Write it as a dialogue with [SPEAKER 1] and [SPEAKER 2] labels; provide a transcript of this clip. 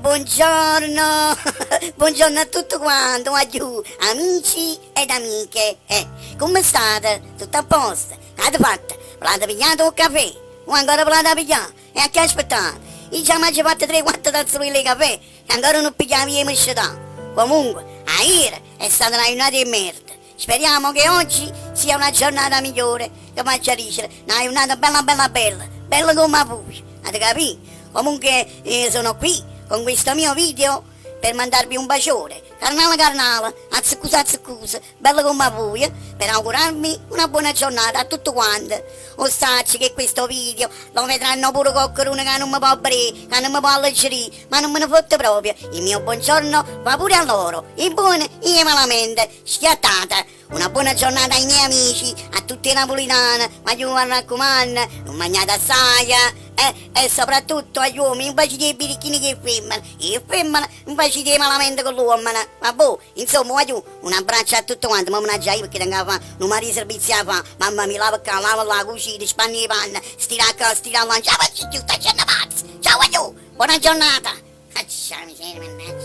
[SPEAKER 1] Buongiorno, buongiorno a tutte quante, guagliù, amici ed amiche. Eh, come state? Tutto a posto? Che avete fatto? Ve l'avete pigliato 'o cafè? O ancora ve l'avete piglià? E a che aspettate? Io già m'aggio fatto tre quatte tazzulelle 'e cafè e ancora nun pigliavo 'e me scetà. Comunque, aiere è stata na jurnata 'e merda. Speriamo che oggi sia una giornata migliore, che v'aggia dicere, na jurnata bella bella bella, bella comme a vuje, avete capì? Comunque sono qui con questo mio video per mandarvi un bacione, carnale carnale, azzeccuso azzeccuso, bello comme a vuje, per augurarvi una buona giornata a tutte quante. O saccio che questo video lo vedranno pure coccheruno ca nun me po' verè, ca nun me po' alleggerì, ma nun me ne fotte proprio, il mio buongiorno va pure a loro, 'e buone e 'e malamente. Schiattata! Una buona giornata ai miei amici, a tutt' 'e napulitane, guagliù m'arraccumanno, nun magnate assaje, eh, e soprattutto agli uomini nun facite 'e birichini cu 'e femmene, e 'e femmene nun facite 'e malamente cu ll'uommene, vabbuò? Insomma guagliù, un abbraccio a tutte quante, mo me n'aggia ì pecchè tengo 'a fà nu mare 'e servizi 'a fà, mamma mia, lava ccà, lava là, cucina, spanne 'e panne, stira ccà, stira là, nun ce 'a faccio cchiù, sto ascenno pazzo! Ciao guagliù, buona giornata! Mannaggia 'a miseria, mannaggia!